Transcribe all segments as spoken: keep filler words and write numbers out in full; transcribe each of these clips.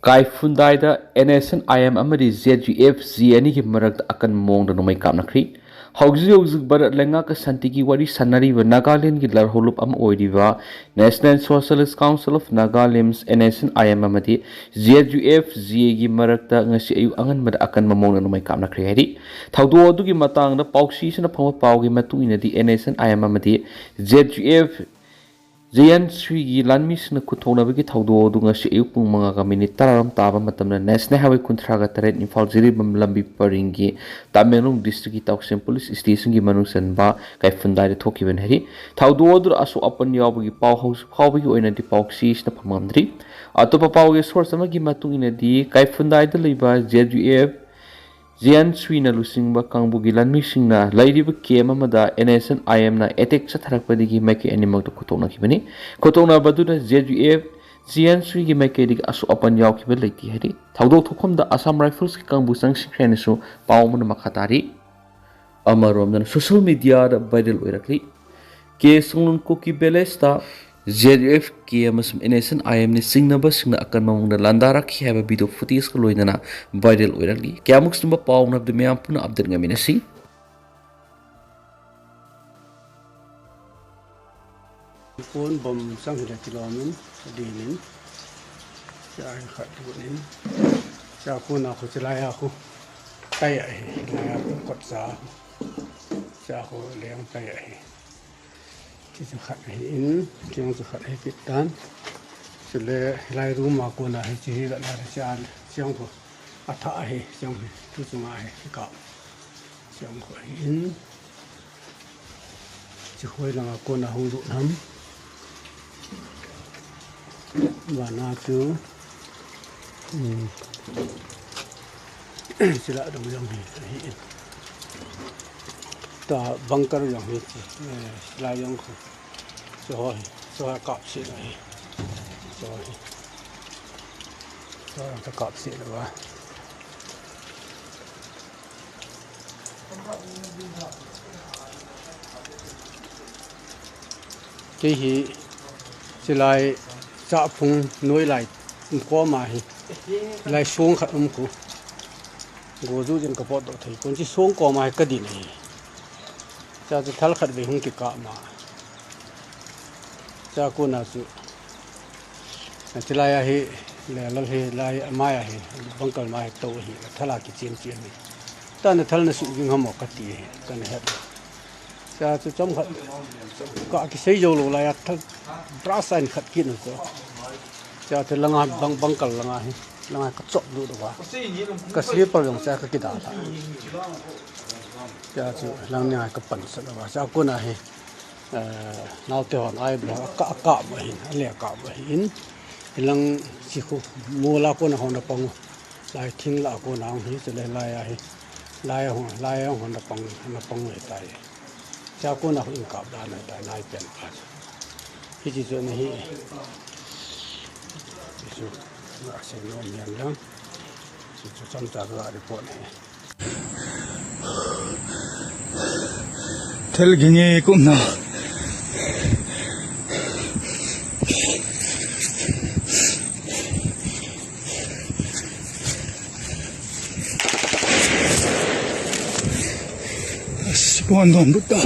ꯀꯥꯏꯐꯨꯟꯗꯥꯏꯗ NSCN-IM ꯑꯃꯗꯤ ZUF-G ꯑꯅꯤꯒꯤ ꯃꯔꯛꯇ ꯑꯀꯟꯕ ꯃꯑꯣꯡꯗ ꯅꯣꯡꯃꯩ ꯀꯥꯞꯅꯈ꯭ꯔꯤ꯫ ꯍꯧꯖꯤꯛ ꯍꯧꯖꯤꯛ ꯚꯥꯔꯠ ꯂꯩꯉꯥꯛꯀ ꯁꯥꯟꯇꯤꯒꯤ ꯋꯥꯔꯤ ꯁꯥꯟꯅꯔꯤꯕ ꯅꯥꯒꯥꯂꯦꯟꯒꯤ ꯂꯥꯜꯍꯧꯂꯨꯞ ꯑꯃ ꯑꯣꯏꯔꯤꯕ National Socialist Council of Nagalim, NSCN-IM ꯑꯃꯗꯤ ZUF-G ꯒꯤ ꯃꯔꯛꯇ ꯉꯁꯤ ꯑꯌꯨꯛ ꯑꯉꯟꯕꯗ ꯑꯀꯟꯕ ꯃꯑꯣꯡꯗ ꯅꯣꯡꯃꯩ ꯀꯥꯞꯅꯈ꯭ꯔꯦ ꯍꯥꯏꯔꯤ꯫ ꯊꯧꯗꯣꯛ ꯑꯗꯨꯒꯤ ꯃꯇꯥꯡꯗ ꯄꯥꯎꯁꯤꯁꯤꯅ ꯐꯪꯕ ꯄꯥꯎꯒꯤ ꯃꯇꯨꯡ ꯏꯟꯅꯗꯤ, NSCN-IM ꯑꯃꯗꯤ ZUF-G ꯒꯤ ꯂꯥꯟꯃꯤꯁꯤꯡꯅ ꯈꯨꯠꯊꯣꯛꯅꯕꯒꯤ ꯊꯧꯗꯣꯛ ꯑꯗꯨ ꯉꯁꯤ ꯑꯌꯨꯛ ꯄꯨꯡ ꯃꯉꯥꯒ ꯃꯤꯅꯤꯠ ꯇꯔꯥꯔꯣꯝ ꯇꯥꯕ ꯃꯇꯝꯗ National Highway ꯀꯨꯟꯊ꯭ꯔꯥꯒ ꯇꯔꯦꯠ, ꯏꯝꯐꯥꯜ ꯖꯤꯔꯤꯕꯥꯝ ꯂꯝꯕꯤ ꯄꯔꯤꯡꯒꯤ ꯇꯃꯦꯡꯂꯣꯡ district ꯀꯤ ꯇꯥꯎꯁꯦꯝ police station ꯒꯤ ꯃꯅꯨꯡ ꯆꯟꯕ ꯀꯥꯏꯐꯨꯟꯗꯥꯏꯗ ꯊꯣꯛꯈꯤꯕꯅꯤ ꯍꯥꯏꯔꯤ꯫ ꯊꯧꯗꯣꯛ ꯑꯗꯨꯗ ꯑꯁꯣꯛ ꯑꯄꯟ ꯌꯥꯎꯕꯒꯤ ꯄꯥꯎ ꯍꯧꯖꯤꯛ ꯐꯥꯎꯕꯒꯤ ꯑꯣꯏꯅꯗꯤ ꯄꯥꯎ ꯆꯦꯁꯤꯅ ꯐꯪꯂꯝꯗ꯭ꯔꯤ꯫ ꯑꯇꯣꯞꯄ ꯄꯥꯎꯒꯤ source ꯑꯃꯒꯤ ꯃꯇꯨꯡ ꯏꯟꯅꯗꯤ, ꯀꯥꯏꯐꯨꯟꯗꯥꯏꯗ ꯂꯩꯕ ZUF-G ꯅ ꯂꯨꯆꯤꯡꯕ ꯀꯥꯡꯕꯨꯒꯤ ꯂꯥꯟꯃꯤꯁꯤꯡꯅ ꯂꯩꯔꯤꯕ camp ꯑꯃꯗ NSCN-IM ꯅ attack ꯆꯠꯊꯔꯛꯄꯗꯒꯤ ꯃꯥꯏꯀꯩ ꯑꯅꯤꯃꯛꯇ ꯈꯨꯠꯊꯣꯛꯅꯈꯤꯕꯅꯤ꯫ ꯈꯨꯠꯊꯣꯛꯅꯕꯗꯨꯗ ZUF-G ꯒꯤ ꯃꯥꯏꯀꯩꯗꯒꯤ ꯑꯁꯣꯛ ꯑꯄꯟ ꯌꯥꯎꯈꯤꯕ ꯂꯩꯇꯦ ꯍꯥꯏꯔꯤ꯫ ꯊꯧꯗꯣꯛ ꯊꯣꯛꯐꯝꯗ Assam Rifles ꯀꯤ ꯀꯥꯡꯕꯨ ꯆꯪꯁꯤꯟꯈ꯭ꯔꯦ ꯍꯥꯏꯅꯁꯨ ꯄꯥꯎ ꯑꯃꯅ ꯃꯈꯥ ꯇꯥꯔꯤ꯫ ꯑꯃꯔꯣꯝꯗꯅ social media ꯗ viral ꯑꯣꯏꯔꯛꯂꯤ꯫ ꯀꯦ ꯁꯣꯡꯅꯨꯟ ꯀꯨꯀꯤ village ꯇ ZUF-K ꯑꯃꯁꯨꯡ NSCN-IM ꯅ ꯆꯤꯡꯅꯕꯁꯤꯡꯅ ꯑꯀꯟꯕ ꯃꯑꯣꯡꯗ ꯂꯥꯟꯗꯥꯔꯛꯈꯤ ꯍꯥꯏꯕ video footage ꯀ ꯂꯣꯏꯅꯅ viral ꯑꯣꯏꯔꯛꯂꯤ꯫ ꯀꯌꯥꯃꯨꯛ ꯆꯨꯝꯕ ꯄꯥꯎꯅꯣ ꯍꯥꯏꯕꯗꯨ ꯃꯌꯥꯝ ꯄꯨꯟꯅ update ꯉꯥꯏꯃꯤꯟꯅꯁꯤ꯫ ꯀꯣꯟ ꯕꯝ ꯆꯪꯈꯤꯗ ꯀꯤꯂꯣꯃꯤꯟ ꯑꯗꯨꯅꯤ꯫ ꯆꯥ ꯈꯠꯂꯨꯕꯅꯤ꯫ ꯆꯥ ꯀꯣꯟ ꯑꯩꯈꯣꯏ ꯆꯤꯂꯥꯏ ꯑꯩꯈꯣꯏ ꯇꯥꯏ ꯑꯩ ꯂꯥꯏ ꯑꯩꯈꯣꯏ ꯀꯣꯠ ꯆꯥ ꯆꯥ ꯑꯩꯈꯣꯏ ꯂꯦꯡ ꯇꯥꯏ ꯑꯩ꯫ ꯁꯤꯁꯨ ꯈꯠ ꯑꯩ ꯏꯟ ꯆꯦꯡꯁꯨ ꯈꯠ ꯑꯩ ꯄꯤꯠꯇꯥꯟ꯫ ꯁꯤꯂꯦ ꯂꯥꯏ ꯔꯨꯝ ꯃꯥ ꯀꯣꯟꯅ ꯑꯩ ꯆꯤꯍꯤ ꯂꯠꯂ ꯆꯥ ꯆꯦꯡꯈꯣ ꯑꯊꯥ ꯑꯩ ꯆꯦꯡ ꯇꯨ ꯆꯨꯉꯥ ꯑꯩ ꯀꯥꯞ ꯆꯦꯡꯈꯣ ꯑꯩ ꯏꯟ꯫ ꯆꯤꯈꯣꯏ ꯂꯪꯉ ꯀꯣꯟꯅ ꯍꯧꯗꯣꯛꯅꯝ꯫ ꯕꯥꯅꯥ ꯇꯨ꯫ ꯎꯝ꯫ ꯁꯤꯂꯥ ꯑꯗꯨꯝ ꯌꯥꯎꯅꯤ꯫ ꯇꯥ ꯕꯪꯀꯔ ꯌꯥꯎꯅꯤ꯫ ꯑꯦ, ꯁꯤꯂꯥ ꯌꯥꯎꯈꯣ꯫ ꯆꯣꯍꯣꯏ꯫ ꯆꯣꯍꯣꯏ ꯀꯥꯞꯁꯤ ꯂꯩ꯫ ꯆꯣꯍꯣꯏ꯫ ꯆꯣꯍꯣꯏ ꯑꯝꯇ ꯀꯥꯞꯁꯤ ꯂꯩ꯫ ꯀꯩꯍꯤ ꯆꯤꯂꯥꯏ ꯆꯥꯛꯐꯨꯡ ꯅꯣꯏ ꯂꯥꯏ Koma hi lai suang khat um ku. Go zu jin ka pot do thei kun chi suang koma hi ka din hi. Cha chu thal khat ve hung ki ka ma. Cha ku na chu. Na chi lai a hi le lal hi lai a mai a hi bangkal mai to hi thala ki chin chin hi. Ta na thal na su ging ha mo ka ti hi ka na het. Cha chu chom khat ka ki sei jo lo lai a thal bra sign khat ki na ko. Cha chu langa bang bangkal langa hi langa ka chop du do ba. Ka slipper jong cha ka ki da la. Cha chu lang ni ka pan sa do ba. Cha ku na hi. Nau te hon ai bla ka ka ma hin a le ka ma hin. Hilang chi khu mo la ko na hon da pang. Lai thing la ko na hi chu le lai a hi. Lai hon lai hon da pang na pang le tai. Cha ko na in kap da na ta nai pen pa. Hi chi chu ni hi. Chi chu na se no mian lang. Chi chu cham cha ga report ni. Thil ging e kum na. Bon don buta.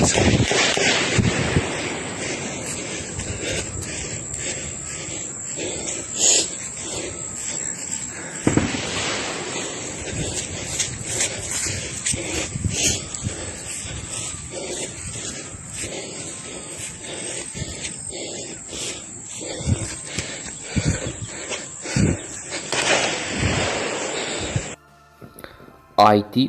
I T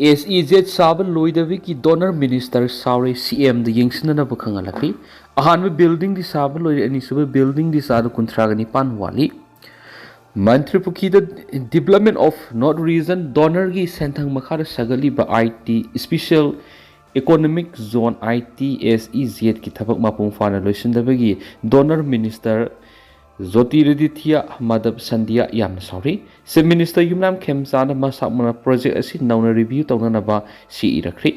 S E Z ꯁꯥꯕ ꯂꯣꯏꯗꯕꯒꯤ donor minister ꯁꯥꯎꯔꯦ, ꯁꯤ ꯑꯦꯝꯗ ꯌꯦꯡꯁꯤꯟꯅꯅꯕ ꯈꯪꯍꯜꯂꯛꯂꯤ꯫ ꯑꯍꯥꯟꯕ ꯕꯤꯜꯗꯤꯡꯗꯤ ꯁꯥꯕ ꯂꯣꯏꯔꯦ, ꯑꯅꯤꯁꯨꯕ ꯕꯤꯜꯗꯤꯡꯗꯤ ꯁꯥꯗ ꯀꯨꯟꯊ꯭ꯔꯥꯒ ꯅꯤꯄꯥꯟ ꯋꯥꯠꯂꯤ꯫ ꯃꯟꯇ꯭ꯔꯤ ꯄꯨꯈ꯭ꯔꯤꯗ Development of North Region ꯗꯣꯅꯔꯒꯤ ꯁꯦꯟꯊꯪ ꯃꯈꯥꯗ ꯁꯥꯒꯠꯂꯤꯕ ꯑꯥꯏ ꯇꯤ ꯏꯁꯄꯤꯁꯦꯜ ꯏꯀꯣꯅꯣꯃꯤꯛ ꯖꯣꯟ, ꯑꯥꯏ ꯇꯤ ꯑꯦꯁ ꯏ ꯖꯦꯠꯀꯤ ꯊꯕꯛ ꯃꯄꯨꯡ ꯐꯥꯅ ꯂꯣꯏꯁꯤꯟꯗꯕꯒꯤ ꯗꯣꯅꯔ ꯃꯤꯅꯤꯁꯇꯔ ꯖꯣꯇꯤꯔꯥꯗꯤꯊꯤꯌꯥ ꯃꯥꯙꯕ ꯁꯟꯙꯤꯌꯥ ꯌꯥꯝꯅ ꯁꯥꯎꯔꯤ꯫ ꯆꯤꯐ ꯃꯤꯅꯤꯁꯇꯔ ꯌꯨꯝꯅꯥꯝ ꯈꯦꯝꯆꯥꯟꯅ ꯃꯁꯥꯃꯛꯅ ꯄ꯭ꯔꯣꯖꯦꯛ ꯑꯁꯤ ꯅꯧꯅ ꯔꯤꯚꯤꯌꯨ ꯇꯧꯅꯅꯕ ꯁꯤ ꯏꯔꯛꯈ꯭ꯔꯤ꯫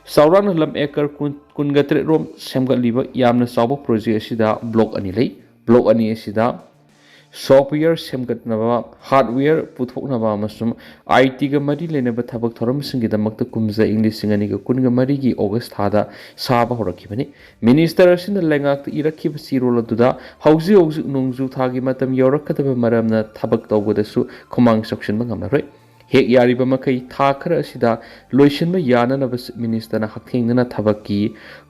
ꯆꯥꯎꯔꯥꯛꯅ ꯂꯝ ꯑꯦꯀꯔ ꯀꯨꯟ, ꯀꯨꯟꯒ ꯇꯔꯦꯠ ꯔꯣꯝ ꯁꯦꯝꯒꯠꯂꯤꯕ ꯌꯥꯝꯅ ꯆꯥꯎꯕ ꯄ꯭ꯔꯣꯖꯦꯛ ꯑꯁꯤꯗ ꯕ꯭ꯂꯣꯛ ꯑꯅꯤ ꯂꯩ꯫ ꯕ꯭ꯂꯣꯛ ꯑꯅꯤ ꯑꯁꯤꯗ ꯁꯣꯐꯋꯦꯌꯔ ꯁꯦꯝꯒꯠꯅꯕ, ꯍꯥꯔꯗꯋꯦꯌꯔ ꯄꯨꯊꯣꯛꯅꯕ ꯑꯃꯁꯨꯡ ꯑꯥꯏ ꯇꯤꯒ ꯃꯔꯤ ꯂꯩꯅꯕ ꯊꯕꯛ ꯊꯧꯔꯝꯁꯤꯡꯒꯤꯗꯃꯛꯇ ꯀꯨꯝꯖꯥ ꯏꯪ ꯂꯤꯁꯤꯡ ꯑꯅꯤꯒ ꯀꯨꯟꯒ ꯃꯔꯤꯒꯤ ꯑꯣꯒꯁ ꯊꯥꯗ ꯁꯥꯕ ꯍꯧꯔꯛꯈꯤꯕꯅꯤ꯫ ꯃꯤꯅꯤꯁꯇꯔ ꯑꯁꯤꯅ ꯂꯩꯉꯥꯛꯇ ꯏꯔꯛꯈꯤꯕ ꯆꯦꯔꯣꯜ ꯑꯗꯨꯗ ꯍꯧꯖꯤꯛ ꯍꯧꯖꯤꯛ ꯅꯣꯡꯖꯨ ꯊꯥꯒꯤ ꯃꯇꯝ ꯌꯧꯔꯛꯀꯗꯕ ꯃꯔꯝꯅ ꯊꯕꯛ ꯇꯧꯕꯗꯁꯨ ꯈꯨꯃꯥꯡ ꯆꯥꯎꯁꯤꯟꯕ ꯉꯝꯂꯔꯣꯏ꯫ ꯍꯦꯛ ꯌꯥꯔꯤꯕ ꯃꯈꯩ ꯊꯥ ꯈꯔ ꯑꯁꯤꯗ ꯂꯣꯏꯁꯤꯟꯕ ꯌꯥꯅꯅꯕ ꯆꯤꯐ ꯃꯤꯅꯤꯁꯇꯔꯅ ꯍꯛꯊꯦꯡꯅꯅ ꯊꯕꯛꯀꯤ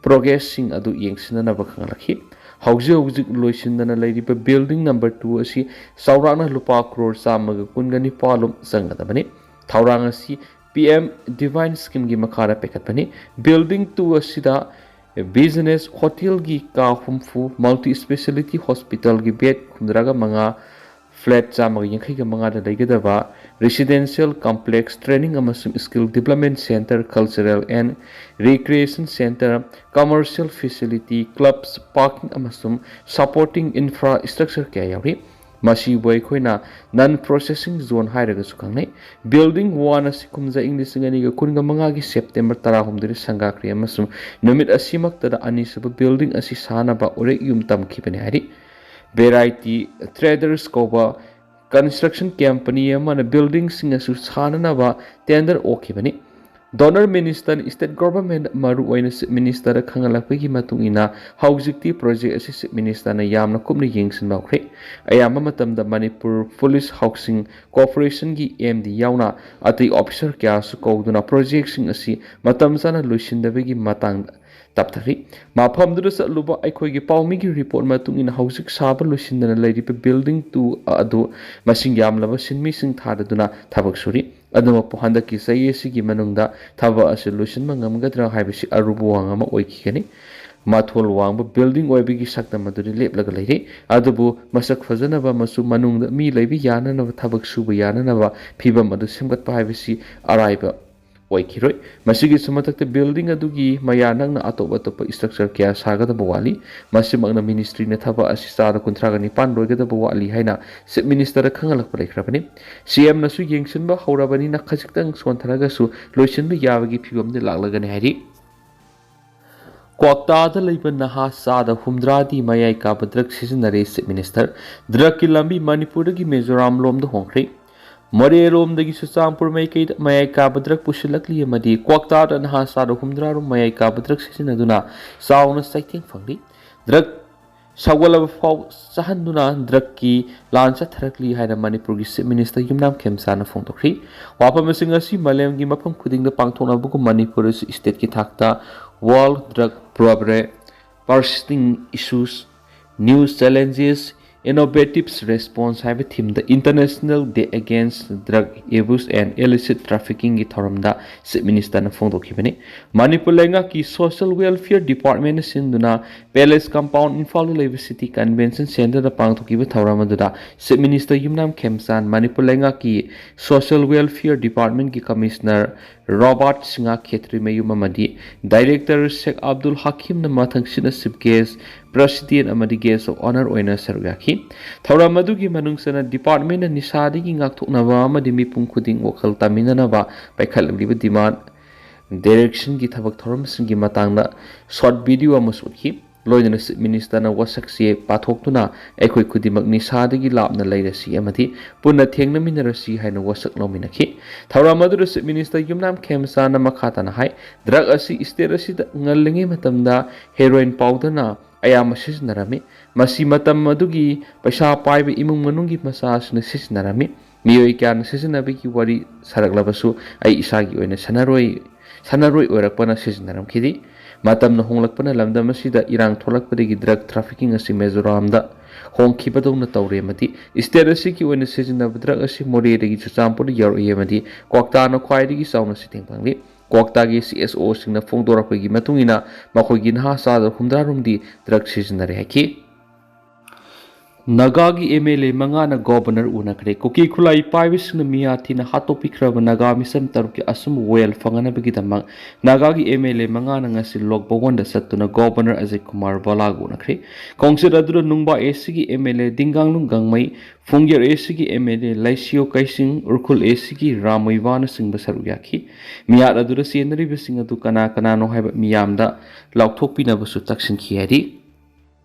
ꯄ꯭ꯔꯣꯒ꯭ꯔꯦꯁꯁꯤꯡ ꯑꯗꯨ ꯌꯦꯡꯁꯤꯟꯅꯅꯕ ꯈꯪꯍꯜꯂꯛꯈꯤ꯫ ꯍꯧꯖꯤꯛ ꯍꯧꯖꯤꯛ ꯂꯣꯏꯁꯤꯟꯗꯅ ꯂꯩꯔꯤꯕ ꯕꯤꯜꯗꯤꯡ ꯅꯝꯕꯔ ꯇꯨ ꯑꯁꯤ ꯆꯥꯎꯔꯥꯛꯅ ꯂꯨꯄꯥ ꯀ꯭ꯔꯣꯔ ꯆꯥꯝꯃꯒ ꯀꯨꯟꯒ ꯅꯤꯄꯥꯜ ꯂꯣꯝ ꯆꯪꯒꯗꯕꯅꯤ꯫ ꯊꯧꯔꯥꯡ ꯑꯁꯤ ꯄꯤ ꯑꯦꯝ ꯗꯤꯚꯥꯏꯟ ꯁ꯭ꯀꯤꯝꯒꯤ ꯃꯈꯥꯗ ꯄꯥꯏꯈꯠꯄꯅꯤ꯫ ꯕꯤꯜꯗꯤꯡ ꯇꯨ ꯑꯁꯤꯗ ꯕꯤꯖꯤꯅꯦꯁ ꯍꯣꯇꯦꯜꯒꯤ ꯀꯥ ꯍꯨꯝꯐꯨ, ꯃꯜꯇꯤ ꯁ꯭ꯄꯦꯁꯤꯌꯦꯂꯤꯇꯤ ꯍꯣꯁꯄꯤꯇꯥꯜꯒꯤ ꯕꯦꯗ ꯍꯨꯝꯗ꯭ꯔꯥꯒ ꯃꯉꯥ, ꯐ꯭ꯂꯦꯠ ꯆꯥꯝꯃꯒ ꯌꯥꯡꯈꯩꯒ ꯃꯉꯥꯗ ꯂꯩꯒꯗꯕ, ꯔꯦꯁꯤꯗꯦꯟꯁꯤꯌꯦꯜ ꯀꯝꯄ꯭ꯂꯦꯛꯁ, ꯇ꯭ꯔꯦꯅꯤꯡ ꯑꯃꯁꯨꯡ skill development centre, cultural and recreation centre, commercial facility, clubs, parking ꯑꯃꯁꯨꯡ ꯁꯄꯣꯔꯇꯤꯡ ꯏꯟꯐ꯭ꯔꯥꯁ꯭ꯇ꯭ꯔꯛꯆꯔ ꯀꯌꯥ ꯌꯥꯎꯔꯤ꯫ ꯃꯁꯤꯕꯨ ꯑꯩꯈꯣꯏꯅ ꯅꯟ ꯄ꯭ꯔꯣꯁꯦꯁꯤꯡ ꯖꯣꯟ ꯍꯥꯏꯔꯒꯁꯨ ꯈꯪꯅꯩ꯫ ꯕꯤꯜꯗꯤꯡ ꯋꯥꯟ ꯑꯁꯤ ꯀꯨꯝꯖꯥ ꯏꯪ ꯂꯤꯁꯤꯡ ꯑꯅꯤꯒ ꯀꯨꯟꯒ ꯃꯉꯥꯒꯤ ꯁꯦꯞꯇꯦꯝꯕꯔ ꯇꯔꯥꯍꯨꯝꯗꯣꯏꯗ ꯁꯪꯒꯥꯈ꯭ꯔꯦ ꯑꯃꯁꯨꯡ ꯅꯨꯃꯤꯠ ꯑꯁꯤꯃꯛꯇꯗ ꯑꯅꯤꯁꯨꯕ ꯕꯤꯜꯗꯤꯡ ꯑꯁꯤ ꯁꯥꯅꯕ ꯎꯔꯦꯛ ꯌꯨꯝ ꯇꯝꯈꯤꯕꯅꯤ ꯍꯥꯏꯔꯤ꯫ ꯚꯦꯔꯥꯏꯇꯤ ꯇ꯭ꯔꯦꯗꯔꯁ ꯀꯧꯕ ꯀꯟꯁꯇ꯭ꯔꯛꯁꯟ ꯀꯝꯄꯅꯤ ꯑꯃꯅ ꯕꯤꯜꯗꯤꯡꯁꯤꯡ ꯑꯁꯤ ꯁꯥꯅꯅꯕ ꯇꯦꯟꯗꯔ ꯑꯣꯛꯈꯤꯕꯅꯤ꯫ ꯗꯣꯅꯔ ꯃꯤꯅꯤꯁꯇꯔꯅ ꯁ꯭ꯇꯦꯠ ꯒꯣꯚꯔꯟꯃꯦꯟꯠ, ꯃꯔꯨꯑꯣꯏꯅ ꯆꯤꯐ ꯃꯤꯅꯤꯁꯇꯔꯗ ꯈꯪꯍꯜꯂꯛꯄꯒꯤ ꯃꯇꯨꯡ ꯏꯟꯅ, ꯍꯧꯖꯤꯛꯇꯤ ꯄ꯭ꯔꯣꯖꯦꯛ ꯑꯁꯤ ꯆꯤꯐ ꯃꯤꯅꯤꯁꯇꯔꯅ ꯌꯥꯝꯅ ꯀꯨꯞꯅ ꯌꯦꯡꯁꯤꯟꯕ ꯍꯧꯈ꯭ꯔꯦ꯫ ꯑꯌꯥꯝꯕ ꯃꯇꯝꯗ ꯃꯅꯤꯄꯨꯔ ꯄꯨꯂꯤꯁ ꯍꯥꯎꯁꯤꯡ ꯀꯣꯔꯄꯣꯔꯦꯁꯟꯒꯤ ꯑꯦꯝ ꯗꯤ ꯌꯥꯎꯅ ꯑꯇꯩ ꯑꯣꯐꯤꯁꯥꯔ ꯀꯌꯥꯁꯨ ꯀꯧꯗꯨꯅ ꯄ꯭ꯔꯣꯖꯦꯛꯁꯤꯡ ꯑꯁꯤ ꯃꯇꯝ ꯆꯥꯅ ꯂꯣꯏꯁꯤꯟꯗꯕꯒꯤ ꯃꯇꯥꯡꯗ ꯇꯞꯊꯈ꯭ꯔꯤ꯫ ꯃꯐꯝꯗꯨꯗ ꯆꯠꯂꯨꯕ ꯑꯩꯈꯣꯏꯒꯤ ꯄꯥꯎꯃꯤꯒꯤ ꯔꯤꯄꯣꯔꯠ ꯃꯇꯨꯡ ꯏꯟꯅ, ꯍꯧꯖꯤꯛ ꯁꯥꯕ ꯂꯣꯏꯁꯤꯟꯗꯅ ꯂꯩꯔꯤꯕ ꯕꯤꯜꯗꯤꯡ ꯇꯨ ꯑꯗꯨ ꯃꯁꯤꯡ ꯌꯥꯝꯂꯕ ꯁꯤꯟꯃꯤꯁꯤꯡ ꯊꯥꯗꯗꯨꯅ ꯊꯕꯛ ꯁꯨꯔꯤ꯫ ꯑꯗꯨꯃꯛꯄꯨ, ꯍꯟꯗꯛꯀꯤ ꯆꯍꯤ ꯑꯁꯤꯒꯤ ꯃꯅꯨꯡꯗ ꯊꯕꯛ ꯑꯁꯤ ꯂꯣꯏꯁꯤꯟꯕ ꯉꯝꯒꯗ꯭ꯔꯥ ꯍꯥꯏꯕꯁꯤ ꯑꯔꯨꯕ ꯋꯥꯐꯝ ꯑꯃ ꯑꯣꯏꯈꯤꯒꯅꯤ꯫ ꯃꯊꯣꯜ ꯋꯥꯡꯕ ꯕꯤꯜꯗꯤꯡ ꯑꯣꯏꯕꯒꯤ ꯁꯛꯇꯝ ꯑꯗꯨꯗꯤ ꯂꯦꯞꯂꯒ ꯂꯩꯔꯤ, ꯑꯗꯨꯕꯨ ꯃꯁꯛ ꯐꯖꯅꯕ ꯑꯃꯁꯨꯡ ꯃꯅꯨꯡꯗ ꯃꯤ ꯂꯩꯕ ꯌꯥꯅꯅꯕ, ꯊꯕꯛ ꯁꯨꯕ ꯌꯥꯅꯅꯕ ꯐꯤꯚꯝ ꯑꯗꯨ ꯁꯦꯝꯒꯠꯄ ꯍꯥꯏꯕꯁꯤ ꯑꯔꯥꯏꯕ ꯑꯣꯏꯈꯤꯔꯣꯏ꯫ ꯃꯁꯤꯒꯤꯁꯨ ꯃꯊꯛꯇ, ꯕꯤꯜꯗꯤꯡ ꯑꯗꯨꯒꯤ ꯃꯌꯥ ꯅꯛꯅ ꯑꯇꯣꯞ ꯑꯇꯣꯞꯄ ꯏꯁꯇ꯭ꯔꯛꯆꯔ ꯀꯌꯥ ꯁꯥꯒꯗꯕ ꯋꯥꯠꯂꯤ꯫ ꯃꯁꯤꯃꯛꯅ ꯃꯤꯅꯤꯁꯇ꯭ꯔꯤꯅ ꯊꯕꯛ ꯑꯁꯤ ꯆꯥꯗ ꯀꯨꯟꯊ꯭ꯔꯥꯒ ꯅꯤꯄꯥꯟ ꯂꯣꯏꯒꯗꯕ ꯋꯥꯠꯂꯤ ꯍꯥꯏꯅ ꯆꯤꯐ ꯃꯤꯅꯤꯁꯇꯔꯗ ꯈꯪꯍꯜꯂꯛꯄ ꯂꯩꯈ꯭ꯔꯕꯅꯤ꯫ ꯁꯤ ꯑꯦꯝꯅꯁꯨ ꯌꯦꯡꯁꯤꯟꯕ ꯍꯧꯔꯕꯅꯤꯅ, ꯈꯖꯤꯛꯇꯪ ꯁꯣꯟꯊꯔꯒꯁꯨ ꯂꯣꯏꯁꯤꯟꯕ ꯌꯥꯕꯒꯤ ꯐꯤꯕꯝꯗ ꯂꯥꯛꯂꯒꯅꯤ ꯍꯥꯏꯔꯤ꯫ ꯀ꯭ꯋꯥꯛꯇꯥꯗ ꯂꯩꯕ ꯅꯍꯥ ꯆꯥꯗ ꯍꯨꯝꯗ꯭ꯔꯥꯗꯤ ꯃꯌꯥꯏ ꯀꯥꯕ ꯗ꯭ꯔꯒ ꯁꯤꯖꯤꯟꯅꯔꯦ꯫ Chief minister. ꯗ꯭ꯔꯒꯀꯤ ꯂꯝꯕꯤ ꯃꯅꯤꯄꯨꯔꯗꯒꯤ ꯃꯤꯖꯣꯔꯥꯝ ꯂꯣꯝꯗ ꯍꯣꯡꯈ꯭ꯔꯦ꯫ ꯃꯣꯔꯦꯔꯣꯝꯗꯒꯤ ꯆꯨꯔꯆꯥꯟꯄꯨꯔ ꯃꯥꯏꯀꯩꯗ ꯃꯌꯥꯏ ꯀꯥꯕ ꯗ꯭ꯔꯒ ꯄꯨꯁꯤꯜꯂꯛꯂꯤ ꯑꯃꯗꯤ ꯀ꯭ꯋꯥꯛꯇꯥꯗ ꯅꯍꯥ ꯆꯥꯗ ꯍꯨꯝꯗ꯭ꯔꯥ ꯔꯣꯝ ꯃꯌꯥꯏ ꯀꯥꯕ ꯗ꯭ꯔꯒ ꯁꯤꯖꯤꯟꯅꯗꯨꯅ ꯆꯥꯎꯅ ꯆꯩꯊꯦꯡ ꯐꯪꯂꯤ꯫ ꯗ꯭ꯔꯒ ꯁꯧꯒꯠꯂꯕ ꯐꯥꯎ ꯆꯥꯍꯟꯗꯨꯅ ꯗ꯭ꯔꯒꯀꯤ ꯂꯥꯟ ꯆꯠꯊꯔꯛꯂꯤ ꯍꯥꯏꯅ ꯃꯅꯤꯄꯨꯔꯒꯤ ꯆꯤꯐ ꯃꯤꯅꯤꯁꯇꯔ ꯌꯨꯝꯅꯥꯝ ꯈꯦꯝꯆꯥꯟꯅ ꯐꯣꯡꯗꯣꯛꯈ꯭ꯔꯤ꯫ ꯋꯥꯐꯝꯁꯤꯡ ꯑꯁꯤ ꯃꯥꯂꯦꯝꯒꯤ ꯃꯐꯝ ꯈꯨꯗꯤꯡꯗ ꯄꯥꯡꯊꯣꯛꯅꯕꯒꯨꯝ ꯃꯅꯤꯄꯨꯔꯗꯁꯨ ꯁ꯭ꯇꯦꯠꯀꯤ ꯊꯥꯛꯇ World Drug Program, Persisting Issues, New Challenges, Innovative Response ꯍꯥꯏꯕ ꯊꯤꯝꯗ International Day Against Drug Abuse and Illicit Traffickingꯒꯤ ꯊꯧꯔꯝꯗ ꯆꯤꯐ ꯃꯤꯅꯤꯁꯇꯔꯅ ꯐꯣꯡꯗꯣꯛꯈꯤꯕꯅꯤ꯫ ꯃꯅꯤꯄꯨꯔ ꯂꯩꯉꯥꯛꯀꯤ ꯁꯣꯁꯤꯌꯦꯜ ꯋꯦꯜꯐꯤꯌꯔ ꯗꯤꯄꯥꯔꯠꯃꯦꯟꯅ ꯁꯤꯟꯗꯨꯅ ꯄꯦꯂꯦꯁ ꯀꯝꯄꯥꯎꯟ ꯏꯝꯐꯥꯜꯗ ꯂꯩꯕ ꯁꯤꯇꯤ ꯀꯟꯚꯦꯟꯁꯟ ꯁꯦꯟꯇꯔꯗ ꯄꯥꯡꯊꯣꯛꯈꯤꯕ ꯊꯧꯔꯝ ꯑꯗꯨꯗ ꯆꯤꯐ ꯃꯤꯅꯤꯁꯇꯔ ꯌꯨꯝꯅꯥꯝ ꯈꯦꯝꯆꯥꯟ, ꯃꯅꯤꯄꯨꯔ ꯂꯩꯉꯥꯛꯀꯤ ꯁꯣꯁꯤꯌꯦꯜ ꯋꯦꯜꯐꯤꯌꯔ ꯗꯤꯄꯥꯔꯠꯃꯦꯟꯒꯤ ꯀꯃꯤꯁꯅꯔ ꯔꯣꯕꯥꯔꯠ ꯁꯤꯡꯍ ꯈꯦꯇ꯭ꯔꯤꯃꯌꯨꯝ ꯑꯃꯗꯤ ꯗꯥꯏꯔꯦꯛꯇꯔ ꯁꯦꯛ ꯑꯕꯗꯨꯜ ꯍꯀꯤꯝꯅ ꯃꯊꯪꯁꯤꯠꯅ ꯆꯤꯐ ꯒꯦꯁ, ꯄ꯭ꯔꯁꯤꯗꯦꯟ ꯑꯃꯗꯤ ꯒꯦꯁ ꯑꯣꯐ ꯑꯣꯅꯔ ꯑꯣꯏꯅ ꯁꯔꯨꯛ ꯌꯥꯈꯤ꯫ ꯊꯧꯔꯝ ꯑꯗꯨꯒꯤ ꯃꯅꯨꯡ ꯆꯟꯅ ꯗꯤꯄꯥꯔꯠꯃꯦꯟꯅ ꯅꯤꯁꯥꯗꯒꯤ ꯉꯥꯛꯊꯣꯛꯅꯕ ꯑꯃꯗꯤ ꯃꯤꯄꯨꯝ ꯈꯨꯗꯤꯡ ꯋꯥꯈꯜ ꯇꯥꯃꯤꯟꯅꯅꯕ ꯄꯥꯏꯈꯠꯂꯛꯂꯤꯕ ꯗꯤꯃꯥꯟ ꯗꯥꯏꯔꯦꯛꯁꯟꯒꯤ ꯊꯕꯛ ꯊꯧꯔꯝꯁꯤꯡꯒꯤ ꯃꯇꯥꯡꯗ ꯁꯣꯔꯠ ꯚꯤꯗꯤꯑꯣ ꯑꯃꯁꯨ ꯎꯠꯈꯤ꯫ ꯂꯣꯏꯅꯅ ꯆꯤꯐ ꯃꯤꯅꯤꯁꯇꯔꯅ ꯋꯥꯁꯛ ꯆꯦ ꯄꯥꯊꯣꯛꯇꯨꯅ ꯑꯩꯈꯣꯏ ꯈꯨꯗꯤꯡꯃꯛ ꯅꯤꯁꯥꯗꯒꯤ ꯂꯥꯞꯅ ꯂꯩꯔꯁꯤ ꯑꯃꯗꯤ ꯄꯨꯟꯅ ꯊꯦꯡꯅꯃꯤꯟꯅꯔꯁꯤ ꯍꯥꯏꯅ ꯋꯥꯁꯛ ꯂꯧꯃꯤꯟꯅꯈꯤ꯫ ꯊꯧꯔꯝ ꯑꯗꯨꯗ ꯆꯤꯐ ꯃꯤꯅꯤꯁꯇꯔ ꯌꯨꯝꯅꯥꯝ ꯈꯦꯝꯆꯥꯟꯅ ꯃꯈꯥ ꯇꯥꯅ ꯍꯥꯏ, ꯗ꯭ꯔꯒ ꯑꯁꯤ ꯁ꯭ꯇꯦꯠ ꯑꯁꯤꯗ ꯉꯜꯂꯤꯉꯩ ꯃꯇꯝꯗ ꯍꯦꯔꯣꯏꯟ ꯄꯥꯎꯗꯔꯅ ꯑꯌꯥꯝꯕ ꯁꯤꯖꯤꯟꯅꯔꯝꯃꯤ꯫ ꯃꯁꯤ ꯃꯇꯝ ꯑꯗꯨꯒꯤ ꯄꯩꯁꯥ ꯄꯥꯏꯕ ꯏꯃꯨꯡ ꯃꯅꯨꯡꯒꯤ ꯃꯆꯥꯁꯤꯡꯅ ꯁꯤꯖꯤꯟꯅꯔꯝꯃꯤ꯫ ꯃꯤꯑꯣꯏ ꯀꯌꯥꯅ ꯁꯤꯖꯤꯟꯅꯕꯒꯤ ꯋꯥꯔꯤ ꯁꯥꯔꯛꯂꯕꯁꯨ ꯑꯩ ꯏꯁꯥꯒꯤ ꯑꯣꯏꯅ ꯁꯥꯟꯅꯔꯣꯏ, ꯁꯥꯟꯅꯔꯣꯏ ꯑꯣꯏꯔꯛꯄꯅ ꯁꯤꯖꯤꯟꯅꯔꯝꯈꯤꯗꯦ꯫ ꯃꯇꯝꯅ ꯍꯣꯡꯂꯛꯄꯅ ꯂꯝꯗꯝ ꯑꯁꯤꯗ ꯏꯔꯥꯡ ꯊꯣꯛꯂꯛꯄꯗꯒꯤ ꯗ꯭ꯔꯒ ꯇ꯭ꯔꯥꯐꯤꯀꯤꯡ ꯑꯁꯤ ꯃꯤꯖꯣꯔꯥꯝꯗ ꯍꯣꯡꯈꯤꯕꯗꯧꯅ ꯇꯧꯔꯦ ꯑꯃꯗꯤ ꯁ꯭ꯇꯦꯠ ꯑꯁꯤꯒꯤ ꯑꯣꯏꯅ ꯁꯤꯖꯤꯟꯅꯕ ꯗ꯭ꯔꯒ ꯑꯁꯤ ꯃꯣꯔꯦꯗꯒꯤ ꯆꯨꯔꯆꯥꯟꯄꯨꯔꯗ ꯌꯧꯔꯛꯏ ꯑꯃꯗꯤ ꯀ꯭ꯋꯥꯛꯇꯥꯅ ꯈ꯭ꯋꯥꯏꯗꯒꯤ ꯆꯥꯎꯅ ꯆꯩꯊꯦꯡ ꯐꯪꯂꯤ꯫ ꯀ꯭ꯋꯥꯛꯇꯥꯒꯤ ꯁꯤ ꯑꯦꯁ ꯑꯣꯁꯤꯡꯅ ꯐꯣꯡꯗꯣꯔꯛꯄꯒꯤ ꯃꯇꯨꯡ ꯏꯟꯅ ꯃꯈꯣꯏꯒꯤ ꯅꯍꯥ ꯆꯥꯗ ꯍꯨꯝꯗ꯭ꯔꯥ ꯔꯣꯝꯗꯤ ꯗ꯭ꯔꯒ ꯁꯤꯖꯤꯟꯅꯔꯦ ꯍꯥꯏꯈꯤ꯫ ꯅꯥꯒꯥꯒꯤ ꯑꯦꯝ ꯑꯦꯜ ꯑꯦ ꯃꯉꯥꯅ ꯒꯣꯕꯔꯅꯔ ꯎꯅꯈ꯭ꯔꯦ꯫ ꯀꯨꯀꯤ ꯈꯨꯠꯂꯥꯏ ꯄꯥꯏꯕꯁꯤꯡꯅ ꯃꯤꯌꯥ ꯊꯤꯅ ꯍꯥꯠꯇꯣꯛꯄꯤꯈ꯭ꯔꯕ ꯅꯥꯒꯥ ꯃꯤꯁꯝ ꯇꯔꯨꯛꯀꯤ ꯑꯁꯨꯝꯕ ꯋꯦꯜ ꯐꯪꯅꯅꯕꯒꯤꯗꯃꯛ ꯅꯥꯒꯥꯒꯤ ꯑꯦꯝ ꯑꯦꯜ ꯑꯦ ꯃꯉꯥꯅ ꯉꯁꯤ ꯂꯣꯛ ꯚꯋꯟꯗ ꯆꯠꯇꯨꯅ ꯒꯣꯕꯔꯅꯔ ꯑꯖꯤꯠ ꯀꯨꯃꯥꯔ ꯚꯜꯂꯥꯒ ꯎꯅꯈ꯭ꯔꯦ꯫ ꯈꯣꯡꯆꯠ ꯑꯗꯨꯗ ꯅꯨꯡꯕꯥ ꯑꯦ ꯁꯤꯒꯤ ꯑꯦꯝ ꯑꯦꯜ ꯑꯦ ꯗꯤꯡꯒꯥꯡꯂꯨꯡ ꯒꯥꯡꯃꯩ, ꯐꯨꯡꯒꯦꯔ ꯑꯦ ꯁꯤꯒꯤ ꯑꯦꯝ ꯑꯦꯜ ꯑꯦ ꯂꯩꯁꯤꯌꯣ ꯀꯩꯁꯤꯡ, ꯎꯔꯈꯨꯜ ꯑꯦ ꯁꯤꯒꯤ ꯔꯥꯝ ꯃꯩꯕꯥꯅꯆꯤꯡꯕ ꯁꯔꯨꯛ ꯌꯥꯈꯤ꯫ ꯃꯤꯍꯥꯠ ꯑꯗꯨꯗ ꯆꯦꯟꯅꯔꯤꯕꯁꯤꯡ ꯑꯗꯨ ꯀꯅꯥ ꯀꯅꯥꯅꯣ ꯍꯥꯏꯕ ꯃꯤꯌꯥꯝꯗ ꯂꯥꯎꯊꯣꯛꯄꯤꯅꯕꯁꯨ ꯇꯛꯁꯤꯟꯈꯤ ꯍꯥꯏꯔꯤ꯫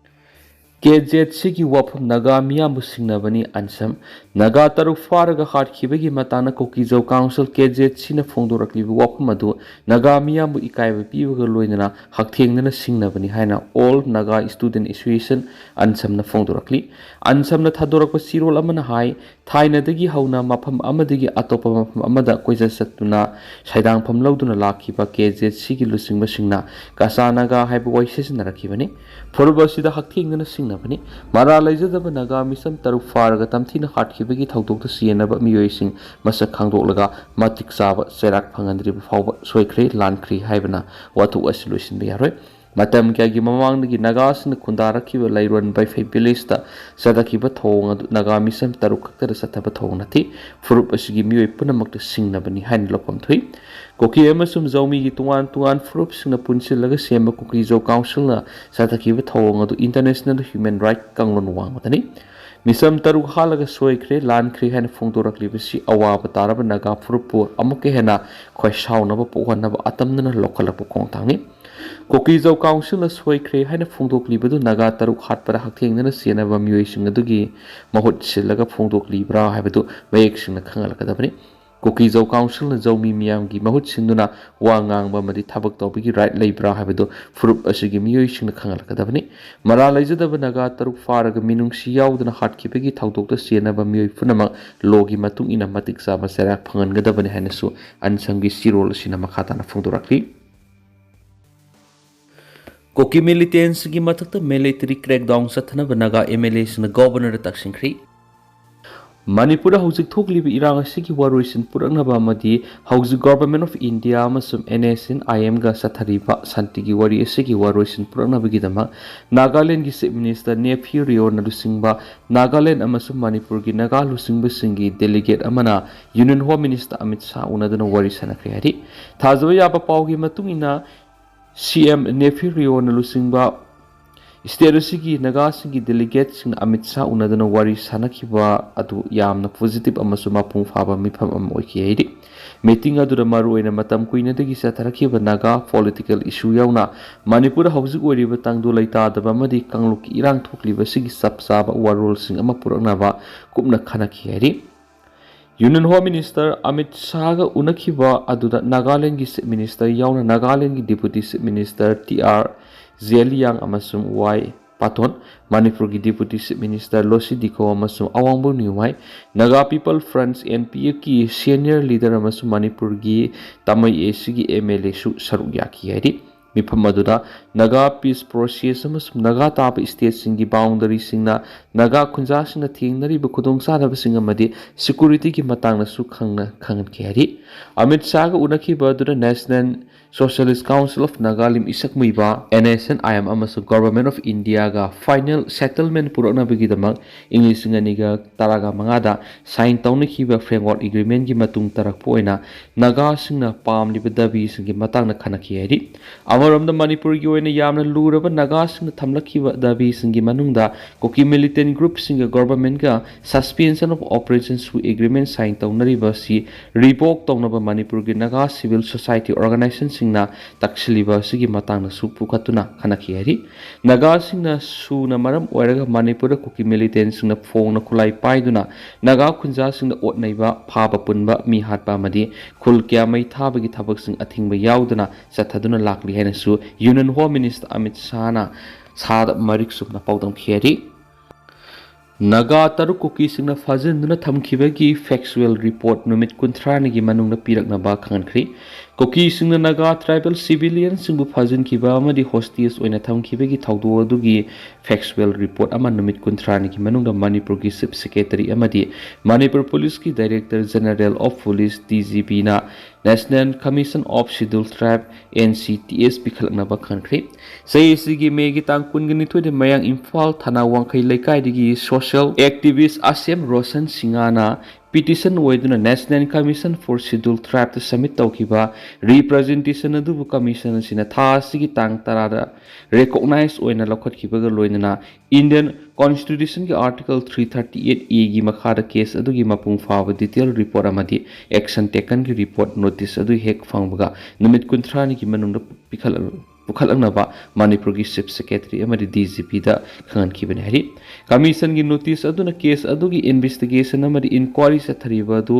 ꯀꯦ ꯖꯦꯠ ꯁꯤꯒꯤ ꯋꯥꯐꯝ ꯅꯥꯒꯥ ꯃꯤꯌꯥꯝꯕꯨ ꯁꯤꯡꯅꯕꯅꯤ ꯑꯟꯁꯝ꯫ ꯅꯥꯒꯥ ꯇꯔꯨꯛ ꯐꯥꯔꯒ ꯍꯥꯠꯈꯤꯕꯒꯤ ꯃꯇꯥꯡꯗ ꯀꯨꯀꯤꯖꯧ ꯀꯥꯎꯟꯁꯤꯜ ꯀꯦ ꯖꯦꯠ ꯁꯤꯅ ꯐꯣꯡꯗꯣꯔꯛꯂꯤꯕ ꯋꯥꯐꯝ ꯑꯗꯨ ꯅꯥꯒꯥ ꯃꯤꯌꯥꯝꯕꯨ ꯏꯀꯥꯏꯕ ꯄꯤꯕꯒ ꯂꯣꯏꯅꯅ ꯍꯛꯊꯦꯡꯅꯅ ꯁꯤꯡꯅꯕꯅꯤ ꯍꯥꯏꯅ ꯑꯣꯜ ꯅꯥꯒꯥ ꯁ꯭ꯇꯨꯗꯦꯟꯠ ꯑꯦꯁꯣꯁꯤꯌꯦꯁꯟ ꯑꯟꯁꯝꯅ ꯐꯣꯡꯗꯣꯔꯛꯂꯤ꯫ ꯑꯟꯁꯝꯅ ꯊꯥꯗꯣꯔꯛꯄ ꯆꯦꯔꯣꯜ ꯑꯃꯅ ꯍꯥꯏ, ꯊꯥꯏꯅꯗꯒꯤ ꯍꯧꯅ ꯃꯐꯝ ꯑꯃꯗꯒꯤ ꯑꯇꯣꯞꯄ ꯃꯐꯝ ꯑꯃꯗ ꯀꯣꯏꯆꯠ ꯆꯠꯇꯨꯅ ꯁꯩꯗꯥꯡꯐꯝ ꯂꯧꯗꯨꯅ ꯂꯥꯛꯈꯤꯕ ꯀꯦ ꯖꯦꯠ ꯁꯤꯒꯤ ꯂꯨꯆꯤꯡꯕꯁꯤꯡꯅ ꯀꯆꯥ ꯅꯥꯒꯥ ꯍꯥꯏꯕ ꯋꯥꯍꯩ ꯁꯤꯖꯤꯟꯅꯔꯛꯈꯤꯕꯅꯤ꯫ ꯐꯨꯔꯨꯞ ꯑꯁꯤꯗ ꯍꯛꯊꯦꯡꯅꯅ ꯁꯤꯡꯅꯕꯅꯤ꯫ ꯃꯔꯥꯜ ꯂꯩꯖꯗꯕ ꯅꯥꯒꯥ ꯃꯤꯁꯝ ꯇꯔꯨꯛ ꯐꯥꯔꯒ ꯇꯝꯊꯤꯅ ꯍꯥꯠꯈꯤꯕꯒꯤ ꯊꯧꯗꯣꯛꯇ ꯆꯦꯟꯅꯕ ꯃꯤꯑꯣꯏꯁꯤꯡ ꯃꯁꯛ ꯈꯪꯗꯣꯛꯂꯒ ꯃꯇꯤꯛ ꯆꯥꯕ ꯆꯩꯔꯥꯛ ꯐꯪꯍꯟꯗ꯭ꯔꯤꯕ ꯐꯥꯎꯕ ꯁꯣꯏꯈ꯭ꯔꯦ, ꯂꯥꯟꯈ꯭ꯔꯦ ꯍꯥꯏꯕꯅ ꯋꯥꯊꯣꯛ ꯑꯁꯤ ꯂꯣꯏꯁꯤꯟꯕ ꯌꯥꯔꯣꯏ꯫ ꯃꯇꯝ ꯀꯌꯥꯒꯤ ꯃꯃꯥꯡꯗꯒꯤ ꯅꯥꯒꯥꯁꯤꯡꯅ ꯈꯨꯟꯗꯥꯔꯛꯈꯤꯕ ꯂꯩꯔꯣꯟ ꯕꯩꯐꯩ ꯚꯤꯂꯦꯖꯇ ꯆꯠꯊꯈꯤꯕ ꯊꯧꯑꯣꯡ ꯑꯗꯨ ꯅꯥꯒꯥ ꯃꯤꯁꯝ ꯇꯔꯨꯛ ꯈꯛꯇꯗ ꯆꯠꯊꯕ ꯊꯧꯑꯣꯡ ꯅꯠꯇꯦ꯫ ꯐꯨꯔꯨꯞ ꯑꯁꯤꯒꯤ ꯃꯤꯑꯣꯏ ꯄꯨꯝꯅꯃꯛꯇ ꯁꯤꯡꯅꯕꯅꯤ ꯍꯥꯏꯅ ꯂꯧꯐꯝ ꯊꯣꯛꯏ꯫ ꯀꯨꯀꯤ ꯑꯃꯁꯨꯡ ꯖꯧꯃꯤꯒꯤ ꯇꯣꯉꯥꯟ ꯇꯣꯉꯥꯟ ꯐꯨꯔꯨꯞꯁꯤꯡꯅ ꯄꯨꯟꯁꯤꯜꯂꯒ ꯁꯦꯝꯕ ꯀꯨꯀꯤ ꯖꯧ ꯀꯥꯎꯟꯁꯤꯜꯅ ꯆꯠꯊꯈꯤꯕ ꯊꯧꯑꯣꯡ ꯑꯗꯨ ꯏꯟꯇꯔꯅꯦꯁꯅꯦꯜ ꯍ꯭ꯌꯨꯃꯦꯟ ꯔꯥꯏꯠ ꯀꯥꯡꯂꯣꯟ ꯋꯥꯡꯃꯗꯅꯤ꯫ ꯃꯤꯁꯝ ꯇꯔꯨꯛ ꯍꯥꯠꯂꯒ ꯁꯣꯏꯈ꯭ꯔꯦ, ꯂꯥꯟꯈ꯭ꯔꯦ ꯍꯥꯏꯅ ꯐꯣꯡꯗꯣꯔꯛꯂꯤꯕꯁꯤ ꯑꯋꯥꯕ ꯇꯥꯔꯕ ꯅꯥꯒꯥ ꯐꯨꯔꯨꯞꯄꯨ ꯑꯃꯨꯛꯀ ꯍꯦꯟꯅ ꯈꯣꯏꯁꯥꯎꯅꯕ ꯄꯣꯛꯍꯟꯅꯕ ꯑꯇꯝꯅꯅ ꯂꯧꯈꯠꯂꯛꯄ ꯈꯣꯡꯊꯥꯡꯅꯤ꯫ ꯀꯨꯀꯤ ꯖꯧ ꯀꯥꯎꯟꯁꯤꯜꯅ ꯁꯣꯏꯈ꯭ꯔꯦ ꯍꯥꯏꯅ ꯐꯣꯡꯗꯣꯛꯂꯤꯕꯗꯨ ꯅꯥꯒꯥ ꯇꯔꯨꯛ ꯍꯥꯠꯄꯗ ꯍꯛꯊꯦꯡꯅꯅ ꯆꯦꯟꯅꯕ ꯃꯤꯑꯣꯏꯁꯤꯡ ꯑꯗꯨꯒꯤ ꯃꯍꯨꯠ ꯁꯤꯜꯂꯒ ꯐꯣꯡꯗꯣꯛꯂꯤꯕ꯭ꯔꯥ ꯍꯥꯏꯕꯗꯨ ꯃꯌꯦꯛ ꯁꯦꯡꯅ ꯈꯪꯍꯜꯂꯛꯀꯗꯕꯅꯤ꯫ ꯀꯨꯀꯤ ꯖꯧ ꯀꯥꯎꯟꯁꯤꯜꯅ ꯖꯧꯃꯤ ꯃꯤꯌꯥꯝꯒꯤ ꯃꯍꯨꯠ ꯁꯤꯟꯗꯨꯅ ꯋꯥ ꯉꯥꯡꯕ ꯑꯃꯗꯤ ꯊꯕꯛ ꯇꯧꯕꯒꯤ ꯔꯥꯏꯠ ꯂꯩꯕ꯭ꯔꯥ ꯍꯥꯏꯕꯗꯨ ꯐꯨꯔꯨꯞ ꯑꯁꯤꯒꯤ ꯃꯤꯑꯣꯏꯁꯤꯡꯅ ꯈꯪꯍꯜꯂꯛꯀꯗꯕꯅꯤ꯫ ꯃꯔꯥꯜ ꯂꯩꯖꯗꯕ ꯅꯥꯒꯥ ꯇꯔꯨꯛ ꯐꯥꯔꯒ ꯃꯤꯅꯨꯡꯁꯤ ꯌꯥꯎꯗꯅ ꯍꯥꯠꯈꯤꯕꯒꯤ ꯊꯧꯗꯣꯛꯇ ꯆꯦꯟꯅꯕ ꯃꯤꯑꯣꯏ ꯄꯨꯝꯅꯃꯛ ꯂꯣꯒꯤ ꯃꯇꯨꯡ ꯏꯟꯅ ꯃꯇꯤꯛ ꯆꯥꯕ ꯆꯩꯔꯥꯛ ꯐꯪꯍꯟꯒꯗꯕꯅꯤ ꯍꯥꯏꯅꯁꯨ ꯑꯟꯁꯝꯒꯤ ꯆꯦꯔꯣꯜ ꯑꯁꯤꯅ ꯃꯈꯥ ꯇꯥꯅ ꯐꯣꯡꯗꯣꯔꯛꯂꯤ꯫ ꯀꯨꯀꯤ ꯃꯤꯂꯤꯇꯦꯟꯁꯒꯤ ꯃꯊꯛꯇ ꯃꯤꯂꯤꯇꯔꯤ ꯀ꯭ꯔꯦꯛꯗꯥꯎꯟ ꯆꯠꯊꯅꯕ ꯅꯥꯒꯥ ꯑꯦꯝ ꯑꯦꯜ ꯑꯦꯁꯤꯡꯅ ꯒꯣꯕꯔꯅꯔꯗ ꯇꯛꯁꯤꯟꯈ꯭ꯔꯤ꯫ ꯃꯅꯤꯄꯨꯔꯗ ꯍꯧꯖꯤꯛ ꯊꯣꯛꯂꯤꯕ ꯏꯔꯥꯡ ꯑꯁꯤꯒꯤ ꯋꯥꯔꯣꯏꯁꯤꯟ ꯄꯨꯔꯛꯅꯕ ꯑꯃꯗꯤ ꯍꯧꯖꯤꯛ Government of India ꯑꯃꯁꯨꯡ N S N I M ꯒ ꯆꯠꯊꯔꯤꯕ ꯁꯥꯟꯇꯤꯒꯤ ꯋꯥꯔꯤ ꯑꯁꯤꯒꯤ ꯋꯥꯔꯣꯏꯁꯤꯟ ꯄꯨꯔꯛꯅꯕꯒꯤꯗꯃꯛ ꯅꯥꯒꯥꯂꯦꯟꯒꯤ Chief Minister Neiphiu Rioꯅ ꯂꯨꯆꯤꯡꯕ ꯅꯥꯒꯥꯂꯦꯟ ꯑꯃꯁꯨꯡ ꯃꯅꯤꯄꯨꯔꯒꯤ ꯅꯥꯒꯥ ꯂꯨꯆꯤꯡꯕꯁꯤꯡꯒꯤ delegate ꯑꯃꯅ Union Home Minister Amit Shah ꯎꯅꯗꯨꯅ ꯋꯥꯔꯤ ꯁꯥꯟꯅꯈ꯭ꯔꯦ ꯍꯥꯏꯔꯤ꯫ ꯊꯥꯖꯕ ꯌꯥꯕ ꯄꯥꯎꯒꯤ ꯃꯇꯨꯡ ꯏꯟꯅ, C M Neiphiu Rioꯅ ꯂꯨꯆꯤꯡꯕ state ꯑꯁꯤꯒꯤ ꯅꯥꯒꯥꯁꯤꯡꯒꯤ delegateꯁꯤꯡꯅ ꯑꯃꯤꯠ ꯁꯥꯍ ꯎꯅꯗꯨꯅ ꯋꯥꯔꯤ ꯁꯥꯟꯅꯈꯤꯕ ꯑꯗꯨ ꯌꯥꯝꯅ positive ꯑꯃꯁꯨꯡ ꯃꯄꯨꯡ ꯐꯥꯕ ꯃꯤꯐꯝ ꯑꯃ ꯑꯣꯏꯈꯤ ꯍꯥꯏꯔꯤ꯫ Meeting ꯑꯗꯨꯗ ꯃꯔꯨꯑꯣꯏꯅ ꯃꯇꯝ ꯀꯨꯏꯅꯗꯒꯤ ꯆꯠꯊꯔꯛꯈꯤꯕ ꯅꯥꯒꯥ political issue ꯌꯥꯎꯅ ꯃꯅꯤꯄꯨꯔꯗ ꯍꯧꯖꯤꯛ ꯑꯣꯏꯔꯤꯕ ꯇꯥꯡꯗꯨ ꯂꯩꯇꯥꯗꯕ ꯑꯃꯗꯤ ꯀꯥꯡꯂꯨꯞꯀꯤ ꯏꯔꯥꯡ ꯊꯣꯛꯂꯤꯕ ꯑꯁꯤꯒꯤ ꯆꯞ ꯆꯥꯕ ꯋꯥꯔꯣꯜꯁꯤꯡ ꯑꯃ ꯄꯨꯔꯛꯅꯕ ꯀꯨꯞꯅ ꯈꯟꯅꯈꯤ ꯍꯥꯏꯔꯤ꯫ Union Home Minister ꯑꯃꯤꯠ ꯁꯥꯍꯒ ꯎꯅꯈꯤꯕ ꯑꯗꯨꯗ ꯅꯥꯒꯥꯂꯦꯟꯒꯤ Chief Minister ꯌꯥꯎꯅ ꯅꯥꯒꯥꯂꯦꯟꯒꯤ Deputy Chief Minister T R Zeliang ꯑꯃꯁꯨꯡ Y ꯄꯥꯊꯣꯟ, ꯃꯅꯤꯄꯨꯔꯒꯤ Deputy Chief Minister ꯂꯣꯁꯤ ꯗꯤꯈꯣ ꯑꯃꯁꯨꯡ ꯑꯋꯥꯡꯕ ꯅ꯭ꯌꯨꯃꯥꯏ, Naga People Front, N P Fꯀꯤ senior leader ꯑꯃꯁꯨꯡ ꯃꯅꯤꯄꯨꯔꯒꯤ ꯇꯥꯃꯩ ꯑꯦꯁꯤꯒꯤ M L Aꯁꯨ ꯁꯔꯨꯛ ꯌꯥꯈꯤ ꯍꯥꯏꯔꯤ꯫ ꯃꯤꯐꯝ ꯑꯗꯨꯗ ꯅꯥꯒꯥ peace process ꯑꯃꯁꯨꯡ ꯅꯥꯒꯥ ꯇꯥꯕ stateꯁꯤꯡꯒꯤ boundaryꯁꯤꯡꯅ ꯅꯥꯒꯥ ꯈꯨꯟꯖꯥꯁꯤꯡꯅ ꯊꯦꯡꯅꯔꯤꯕ ꯈꯨꯗꯣꯡꯆꯥꯗꯕꯁꯤꯡ ꯑꯃꯗꯤ securityꯒꯤ ꯃꯇꯥꯡꯗꯁꯨ ꯈꯪꯅ ꯈꯪꯍꯟꯈꯤ ꯍꯥꯏꯔꯤ꯫ ꯑꯃꯤꯠ ꯁꯥꯍꯒ ꯎꯅꯈꯤꯕ ꯑꯗꯨꯗ National Socialist Council of Nagalim ꯏꯁꯛ ꯃꯨꯏꯕ N S N I M ꯑꯃꯁꯨꯡ Government of Indiaꯒ final settlement ꯄꯨꯔꯛꯅꯕꯒꯤꯗꯃꯛ ꯏꯪ ꯂꯤꯁꯤꯡ ꯑꯅꯤꯒ ꯇꯔꯥꯒ ꯃꯉꯥꯗ sign ꯇꯧꯅꯈꯤꯕ framework agreementꯀꯤ ꯃꯇꯨꯡ ꯇꯥꯔꯛꯄ ꯑꯣꯏꯅ ꯅꯥꯒꯥꯁꯤꯡꯅ ꯄꯥꯝꯂꯤꯕ ꯗꯥꯕꯤꯁꯤꯡꯒꯤ ꯃꯇꯥꯡꯗ ꯈꯟꯅꯈꯤ ꯍꯥꯏꯔꯤ꯫ ꯑꯃꯔꯣꯝꯗ ꯃꯅꯤꯄꯨꯔꯒꯤ ꯑꯣꯏꯅ ꯌꯥꯝꯅ ꯂꯨꯔꯕ ꯅꯥꯒꯥꯁꯤꯡꯅ ꯊꯝꯂꯛꯈꯤꯕ ꯗꯥꯕꯤꯁꯤꯡꯒꯤ ꯃꯅꯨꯡꯗ ꯀꯨꯀꯤ militant groupꯁꯤꯡꯒ governmentꯀ suspension of operations agreement sign ꯇꯧꯅꯔꯤꯕ ꯑꯁꯤ revoke ꯇꯧꯅꯕ ꯃꯅꯤꯄꯨꯔꯒꯤ ꯅꯥꯒꯥ civil society organizationꯁꯤꯡꯅ ꯇꯛꯁꯤꯜꯂꯤꯕ ꯑꯁꯤꯒꯤ ꯃꯇꯥꯡꯗꯁꯨ ꯄꯨꯈꯠꯇꯨꯅ ꯈꯟꯅꯈꯤ ꯍꯥꯏꯔꯤ꯫ ꯅꯥꯒꯥꯁꯤꯡꯅ ꯁꯨꯅ ꯃꯔꯝ ꯑꯣꯏꯔꯒ ꯃꯅꯤꯄꯨꯔꯗ ꯀꯨꯀꯤ militantꯁꯤꯡꯅ ꯐꯣꯡꯅ ꯈꯨꯠꯂꯥꯏ ꯄꯥꯏꯗꯨꯅ ꯅꯥꯒꯥ ꯈꯨꯟꯖꯥꯁꯤꯡꯗ ꯑꯣꯠ ꯅꯩꯕ, ꯐꯥꯕ ꯄꯨꯟꯕ, ꯃꯤ ꯍꯥꯠꯄ ꯑꯃꯗꯤ ꯈꯨꯜ ꯀꯌꯥ ꯃꯩ ꯊꯥꯕꯒꯤ ꯊꯕꯛꯁꯤꯡ ꯑꯊꯤꯡꯕ ꯌꯥꯎꯗꯅ ꯆꯠꯊꯗꯨꯅ ꯂꯥꯛꯂꯤ ꯍꯥꯏꯅꯁꯨ Union Home Minister ꯑꯃꯤꯠ ꯁꯥꯍꯅ ꯁꯥꯍꯗ ꯃꯔꯤꯛ ꯆꯨꯝꯅ ꯄꯥꯎꯗꯝꯈꯤ ꯍꯥꯏꯔꯤ꯫ ꯅꯥꯒꯥ ꯇꯔꯨꯛ ꯀꯨꯀꯤꯁꯤꯡꯅ ꯐꯥꯖꯤꯟꯗꯨꯅ ꯊꯝꯈꯤꯕꯒꯤ factual report ꯅꯨꯃꯤꯠ ꯀꯨꯟꯊ꯭ꯔꯥꯅꯤꯒꯤ ꯃꯅꯨꯡꯗ ꯄꯤꯔꯛꯅꯕ ꯈꯪꯍꯟꯈ꯭ꯔꯤ꯫ ꯀꯨꯀꯤꯁꯤꯡꯅ ꯅꯥꯒꯥ tribal civilianꯁꯤꯡꯕꯨ ꯐꯥꯖꯤꯟꯈꯤꯕ ꯑꯃꯗꯤ hostage ꯑꯣꯏꯅ ꯊꯝꯈꯤꯕꯒꯤ ꯊꯧꯗꯣꯛ ꯑꯗꯨꯒꯤ factual report ꯑꯃ ꯅꯨꯃꯤꯠ ꯀꯨꯟꯊ꯭ꯔꯥꯅꯤꯒꯤ ꯃꯅꯨꯡꯗ ꯃꯅꯤꯄꯨꯔꯒꯤ Chief Secretary ꯑꯃꯗꯤ ꯃꯅꯤꯄꯨꯔ ꯄꯨꯂꯤꯁꯀꯤ Director General of Police, DGPꯅ National Commission of Scheduled Tribe, NCTS ꯄꯤꯈꯠꯂꯛꯅꯕ ꯈꯟꯈ꯭ꯔꯦ꯫ ꯆꯍꯤ ꯑꯁꯤꯒꯤ ꯃꯦꯒꯤ ꯇꯥꯡ ꯀꯨꯟꯒ ꯅꯤꯊꯣꯏꯗ ꯃꯌꯥꯡ ꯏꯝꯐꯥꯜ ꯊꯅꯥ ꯋꯥꯡꯈꯩ ꯂꯩꯀꯥꯏꯗꯒꯤ social activist ꯑꯁꯦꯝ ꯔꯣꯁꯟ ꯁꯤꯡꯍꯅ petition ꯑꯣꯏꯗꯨꯅ National Commission for Scheduled Tribeꯇ submit ꯇꯧꯈꯤꯕ representation ꯑꯗꯨꯕꯨ commission ꯑꯁꯤꯅ ꯊꯥ ꯑꯁꯤꯒꯤ ꯇꯥꯡ ꯇꯔꯥꯗ recognize ꯑꯣꯏꯅ ꯂꯧꯈꯠꯈꯤꯕꯒ ꯂꯣꯏꯅꯅ Indian Constitutionꯒꯤ Article three thirty eight Aꯒꯤ ꯃꯈꯥꯗ case ꯑꯗꯨꯒꯤ ꯃꯄꯨꯡ ꯐꯥꯕ detail report ꯑꯃꯗꯤ action takenꯒꯤ report notice ꯑꯗꯨ ꯍꯦꯛ ꯐꯪꯕꯒ ꯅꯨꯃꯤꯠ ꯀꯨꯟꯊ꯭ꯔꯥꯅꯤꯒꯤ ꯃꯅꯨꯡꯗ ꯄꯤꯈꯠꯂ-, ꯄꯨꯈꯠꯂꯛꯅꯕ ꯃꯅꯤꯄꯨꯔꯒꯤ Chief Secretary ꯑꯃꯗꯤ DGPꯗ ꯈꯪꯍꯟꯈꯤꯕꯅꯤ ꯍꯥꯏꯔꯤ꯫ Commissionꯒꯤ notice ꯑꯗꯨꯅ case ꯑꯗꯨꯒꯤ investigation ꯑꯃꯗꯤ inquiry ꯆꯠꯊꯔꯤꯕ ꯑꯗꯨ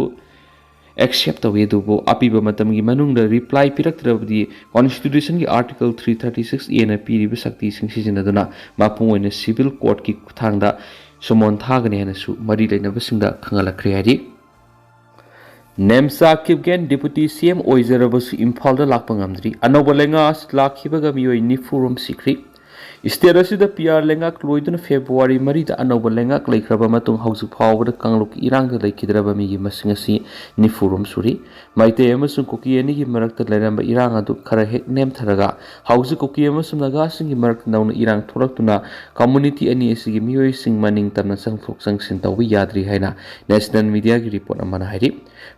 accept ꯇꯧꯏ, ꯑꯗꯨꯕꯨ ꯑꯄꯤꯕ ꯃꯇꯝꯒꯤ ꯃꯅꯨꯡꯗ reply ꯄꯤꯔꯛꯇ꯭ꯔꯕꯗꯤ Constitutionꯒꯤ Article three thirty six Aꯅ ꯄꯤꯔꯤꯕ ꯁꯛꯇꯤꯁꯤꯡ ꯁꯤꯖꯤꯟꯅꯗꯨꯅ ꯃꯄꯨꯡ ꯑꯣꯏꯅ civil courtꯀꯤ ꯈꯨꯠꯊꯥꯡꯗ summon ꯊꯥꯒꯅꯤ ꯍꯥꯏꯅꯁꯨ ꯃꯔꯤ ꯂꯩꯅꯕꯁꯤꯡꯗ ꯈꯪꯍꯜꯂꯛꯈ꯭ꯔꯦ ꯍꯥꯏꯔꯤ꯫ ꯅꯦꯝꯆꯥ ꯀꯤꯞꯒꯦꯟ Deputy CM ꯑꯣꯏꯖꯔꯕꯁꯨ ꯏꯝꯐꯥꯜꯗ ꯂꯥꯛꯄ ꯉꯝꯗ꯭ꯔꯤ꯫ ꯑꯅꯧꯕ ꯂꯩꯉꯥꯛ ꯑꯁꯤ ꯂꯥꯛꯈꯤꯕꯒ ꯃꯤꯑꯣꯏ ꯅꯤꯐꯨ ꯔꯣꯝ ꯁꯤꯈ꯭ꯔꯤ꯫ State ꯑꯁꯤꯗ PR ꯂꯩꯉꯥꯛ ꯂꯣꯏꯗꯨꯅ February ꯃꯔꯤꯗ ꯑꯅꯧꯕ ꯂꯩꯉꯥꯛ ꯂꯩꯈ꯭ꯔꯕ ꯃꯇꯨꯡ ꯍꯧꯖꯤꯛ ꯐꯥꯎꯕꯗ ꯀꯥꯡꯂꯨꯞꯀꯤ ꯏꯔꯥꯡꯗ ꯂꯩꯈꯤꯗ꯭ꯔꯕ ꯃꯤꯒꯤ ꯃꯁꯤꯡ ꯑꯁꯤ ꯅꯤꯐꯨ ꯔꯣꯝ ꯁꯨꯔꯤ꯫ ꯃꯩꯇꯩ ꯑꯃꯁꯨꯡ ꯀꯨꯀꯤ ꯑꯅꯤꯒꯤ ꯃꯔꯛꯇ ꯂꯩꯔꯝꯕ ꯏꯔꯥꯡ ꯑꯗꯨ ꯈꯔ ꯍꯦꯛ ꯅꯦꯝꯊꯔꯒ ꯍꯧꯖꯤꯛ ꯀꯨꯀꯤ ꯑꯃꯁꯨꯡ ꯅꯥꯒꯥꯁꯤꯡꯒꯤ ꯃꯔꯛꯇ ꯅꯧꯅ ꯏꯔꯥꯡ ꯊꯣꯛꯂꯛꯇꯨꯅ community ꯑꯅꯤ ꯑꯁꯤꯒꯤ ꯃꯤꯑꯣꯏꯁꯤꯡ ꯃꯅꯤꯡ ꯇꯝꯅ ꯆꯪꯊꯣꯛ ꯆꯪꯁꯤꯟ ꯇꯧꯕ ꯌꯥꯗ꯭ꯔꯤ ꯍꯥꯏꯅ national mediaꯒꯤ report ꯑꯃꯅ ꯍꯥꯏꯔꯤ꯫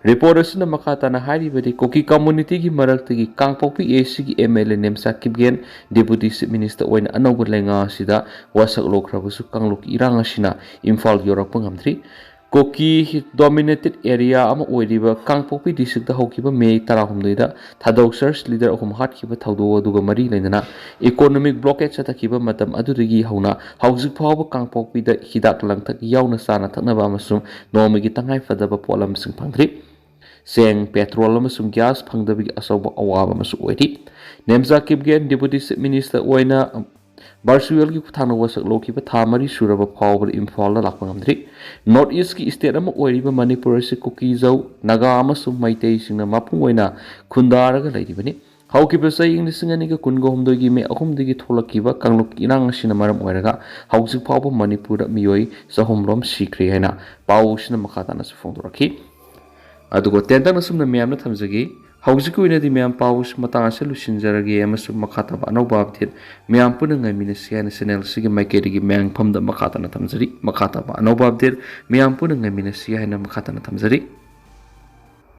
Report ꯑꯁꯤꯅ ꯃꯈꯥ ꯇꯥꯅ ꯍꯥꯏꯔꯤꯕꯗꯤ, ꯀꯨꯀꯤ communityꯒꯤ ꯃꯔꯛꯇꯒꯤ ꯀꯥꯡꯄꯣꯛꯄꯤ ACꯒꯤ MLA Nemcha Kipgen Deputy Chief Minister ꯑꯣꯏꯅ ꯑꯅꯧꯕ ꯂꯩꯉꯥꯛ ꯑꯁꯤꯗ ꯋꯥꯁꯛ ꯂꯧꯈ꯭ꯔꯕꯁꯨ ꯀꯥꯡꯂꯨꯞꯀꯤ ꯏꯔꯥꯡ ꯑꯁꯤꯅ ꯏꯝꯐꯥꯜ ꯌꯧꯔꯛꯄ ꯉꯝꯗ꯭ꯔꯤ꯫ ꯀꯨꯀꯤ dominated area ꯑꯃ ꯑꯣꯏꯔꯤꯕ ꯀꯥꯡꯄꯣꯛꯄꯤ districtꯇ ꯍꯧꯈꯤꯕ May ꯇꯔꯥꯍꯨꯝꯗꯣꯏꯗ ꯊꯥꯗꯧ church leader ꯑꯍꯨꯝ ꯍꯥꯠꯈꯤꯕ ꯊꯧꯗꯣꯛ ꯑꯗꯨꯒ ꯃꯔꯤ ꯂꯩꯅꯅ economic blockade ꯆꯠꯊꯈꯤꯕ ꯃꯇꯝ ꯑꯗꯨꯗꯒꯤ ꯍꯧꯅ ꯍꯧꯖꯤꯛ ꯐꯥꯎꯕ ꯀꯥꯡꯄꯣꯛꯄꯤꯗ ꯍꯤꯗꯥꯛ ꯂꯥꯡꯊꯛ ꯌꯥꯎꯅ ꯆꯥꯅ ꯊꯛꯅꯕ ꯑꯃꯁꯨꯡ ꯅꯣꯡꯃꯒꯤ ꯇꯉꯥꯏꯐꯗꯕ ꯄꯣꯠꯂꯝꯁꯤꯡ ꯐꯪꯗ꯭ꯔꯤ꯫ ꯆꯦꯡ, petrol ꯑꯃꯁꯨꯡ gas ꯐꯪꯗꯕꯒꯤ ꯑꯆꯧꯕ ꯑꯋꯥꯕ ꯑꯃꯁꯨ ꯑꯣꯏꯔꯤ꯫ Nemcha Kipgen Deputy Chief Minister ꯑꯣꯏꯅ ꯚꯔꯆꯨꯋꯦꯜꯒꯤ ꯈꯨꯠꯊꯥꯡꯗ ꯋꯥꯁꯛ ꯂꯧꯈꯤꯕ ꯊꯥ ꯃꯔꯤ ꯁꯨꯔꯕ ꯐꯥꯎꯕꯗ ꯏꯝꯐꯥꯜꯗ ꯂꯥꯛꯄ ꯉꯝꯗ꯭ꯔꯤ꯫ ꯅꯣꯔꯠ ꯏꯁꯀꯤ ꯁ꯭ꯇꯦꯠ ꯑꯃ ꯑꯣꯏꯔꯤꯕ ꯃꯅꯤꯄꯨꯔ ꯑꯁꯤ ꯀꯨꯀꯤꯖꯧ, ꯅꯥꯒꯥ ꯑꯃꯁꯨꯡ ꯃꯩꯇꯩꯁꯤꯡꯅ ꯃꯄꯨꯡ ꯑꯣꯏꯅ ꯈꯨꯟꯗꯥꯔꯒ ꯂꯩꯔꯤꯕꯅꯤ꯫ ꯍꯧꯈꯤꯕ ꯆꯍꯤ ꯂꯤꯁꯤꯡ ꯑꯅꯤꯒ ꯀꯨꯟꯒ ꯍꯨꯝꯗꯣꯏꯒꯤ ꯃꯦ ꯑꯍꯨꯝꯗꯒꯤ ꯊꯣꯛꯂꯛꯈꯤꯕ ꯀꯥꯡꯂꯨꯞꯀꯤ ꯏꯔꯥꯡ ꯑꯁꯤꯅ ꯃꯔꯝ ꯑꯣꯏꯔꯒ ꯍꯧꯖꯤꯛ ꯐꯥꯎꯕ ꯃꯅꯤꯄꯨꯔꯗ ꯃꯤꯑꯣꯏ ꯆꯍꯨꯝ ꯔꯣꯝ ꯁꯤꯈ꯭ꯔꯦ ꯍꯥꯏꯅ ꯄꯥꯎ ꯑꯁꯤꯅ ꯃꯈꯥ ꯇꯥꯅꯁꯨ ꯐꯣꯡꯗꯣꯔꯛꯈꯤ꯫ ꯑꯗꯨꯒ ꯇꯦꯟꯇꯛꯅ ꯁꯨꯝꯅ ꯃꯌꯥꯝꯅ ꯊꯝꯖꯒꯦ꯫ ꯍꯧꯖꯤꯛꯀꯤ ꯑꯣꯏꯅꯗꯤ ꯃꯌꯥꯝ ꯄꯥꯎ ꯑꯁꯤ ꯃꯇꯥꯡ ꯑꯁꯤꯗ ꯂꯣꯏꯁꯤꯟꯖꯔꯒꯦ ꯑꯃꯁꯨꯡ ꯃꯈꯥ ꯇꯥꯕ ꯑꯅꯧꯕ ꯑꯞꯗꯦꯠ ꯃꯌꯥꯝ ꯄꯨꯟꯅ ꯉꯥꯏꯃꯤꯟꯅꯁꯤ ꯍꯥꯏꯅ ꯆꯦꯅꯦꯜ ꯑꯁꯤꯒꯤ ꯃꯥꯏꯀꯩꯗꯒꯤ ꯃꯌꯥꯝꯐꯝꯗ ꯃꯈꯥ ꯇꯥꯅ ꯊꯝꯖꯔꯤ꯫ ꯃꯈꯥ ꯇꯥꯕ ꯑꯅꯧꯕ ꯑꯞꯗꯦꯠ ꯃꯌꯥꯝ ꯄꯨꯟꯅ ꯉꯥꯏꯃꯤꯟꯅꯁꯤ ꯍꯥꯏꯅ ꯃꯈꯥ ꯇꯥꯅ ꯊꯝꯖꯔꯤ꯫